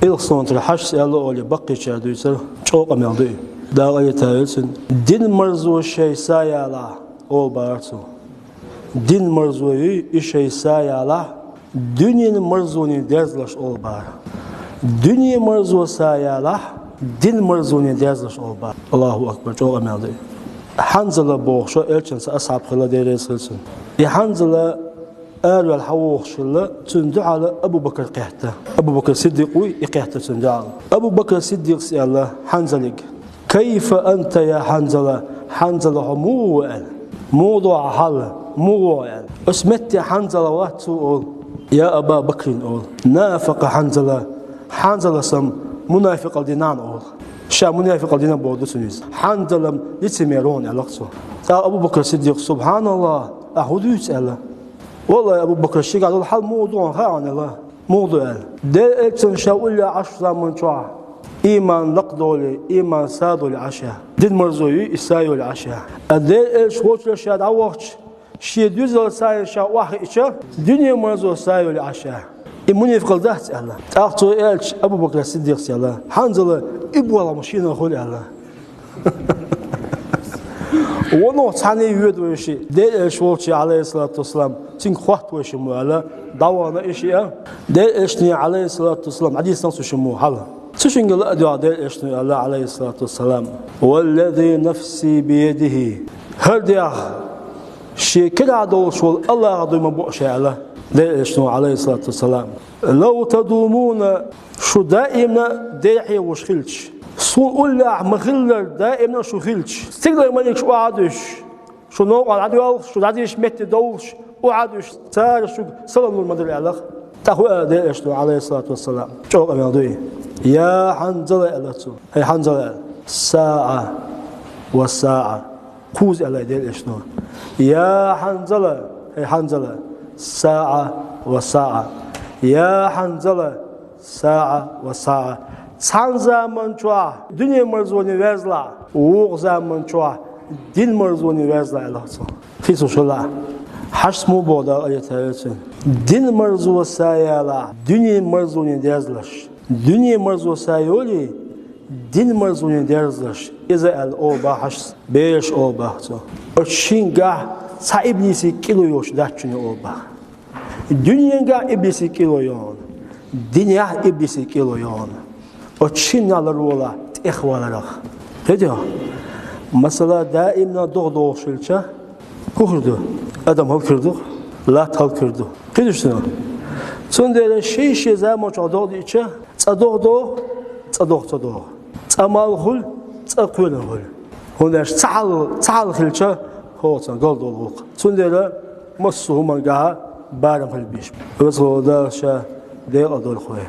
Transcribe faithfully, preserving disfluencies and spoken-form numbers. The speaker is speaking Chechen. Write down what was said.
Илхсонтара хьашт аьлла оле баккхийчара дуьйцар, чӀоагӀа къамел ду и. Дала къахетам бе цунна. Дин марзо шоай са ялахь, оал бахар цо. Дин марзо юй и шоай са ялахь, дуьнен марзонеи дерзалаш, оал бахар. Дуьнен марзо са ялахь, дин марзонеи дерзалаш, оал бахар. Аллаху акбар, чӀоагӀа къамел ду и. Хьанзала бохуш элчан цхьа асхьаб хилла, Дела реза хилва цунна. И Хьанзала араваьлла хьавогӀуш хилла, цунна дуьхьал Абу Бакр кхетта. Абу Бакр Сиддикъ вуй, и кхетта цунна дуьхьал. Абу Бакр Сиддикъас аьлла Хьанзалига: «Кайфа анта, я Хьанзала? Хьанзала, хьо муха ву?» — аьлла. «Муха ду хьан хьал? Муха ву хьо?» — аьлла. Оцу метте Хьанзала вац цо, оал. «Я Аба Бакрин», — оал. «Нафакъа Хьанзала. Хьанзала-м мунафикъал дина», — оал. Ша мунафикъал дина бохург ду цунна иза. «Хьанзала-м лицемер ву», — аьлла цо. ТӀаккха Абу Бакр Сиддикъас: «СубхьаналлахӀ, ахь хӀун дуьйцу?» — аьлла. «ВаллахӀи, Абу Бакр, шуьгахь долу хьал муха ду хьан хаьа?» — аьлла. «Муха ду?» — аьлла. Делан элчано ша уллехь Ӏаш волчу заман чохь иман лакхадолий, иман садолий Ӏаш а, дин марзо юй и са йолий Ӏаш а. Ткъа Делан элча волчуьра ша дӀавахча, шен доьзалца ша охьахиъча, дуьнен марзо са йолий Ӏаш а. И мунафикъал дац аьлла. ТӀаккха цо аьлча, Абу Бакр Сиддикъас аьлла: «Хьанзала, и болх-м шена хуьлу», — аьлла. Вуно цхьаьна воьду вай шиъ, Делан элча волчу, Ӏалайхиссалату вассалам, цуьнга хотту вай шиъ ма аьлла, дӀавахана и шиъ а, Делан элчане, Ӏалайхиссалату вассалам, хьадийцина цо шиъ ма хьала. Цу шинга ла а доьгӀна Делан элчано аьлла, Ӏалайхиссалату вассалам: «Валлази нафси биядихӀи». ХӀара дегӀ шен карахь долуш волу АллахӀах дуй ма бу ша аьлла Делан элчано, Ӏалайхиссалату вассалам. «Лав тадумуна», шу даимна дехье вуш хилча, суна уллехь ма-хиллара даимна шу хилча, стигалара маликаш охьа а дуьсуш, шу новкъахь дӀадоьлхуш, шу дӀадийшинчу метте довлуш, охьа а дуьсуш, цара шуьга салам лур ма дара аьлла. ТӀаккха хӀун аьлла Делан элчано, Ӏалайхиссалату вассалам? ЧӀогӀа къамел ду и. «Я Хьанзала», — аьлла цо. «ХӀай Хьанзала», — аьлла. «СаӀа ва саӀа». Кхузза аьлла Делан элчано: «Я Хьанзала, хӀай Хьанзала, саӀа ва саӀа. Я Хьанзала, саӀа ва саӀа». Цхьана заман чохь дуьнен марзоне верзалахь, вукху заман чохь дин марзоне верзалахь, аьлла цо. Хи цу шалахь. Хьашт муха боху, Дала къахетам бе цунна? Дин марзо са ялахь, дуьнен марзоне дерзалаш. Дуьне марзо са йолий, дин марзоне дерзалаш, иза аьлла оха бахьаш, бераш оха бахьа цо. Оцу шингахь цхьа иблисийн кӀило йоцуш дац шуна оха бахьа. Дуьненгахь иблисийн кӀило йогӀу, динехь иблисийн кӀило йогӀу. Оцу шиннах ларволахь тӀехваларах. ХӀетехь, масала, даимна догӀа догӀуш хилча, хӀун хир ду? Адам хӀаллакьхир ду, латта хӀаллакьхир ду. Кхидуш ду. Цундела шен-шен заман чохь догӀа диъча, цкъа догӀа догӀу, цкъа догӀа ца догӀу. Цкъа мал хуьлу, цкъа кхоьлина хуьлу. ХӀунда аьлча цхьа хьал, цхьа хьал хилча, хӀокхуьнца галдолу гӀуллакх. Цундела массо а хӀуманна гахь барам хила безаш. Веза волу Дала ша декъал дойла вай.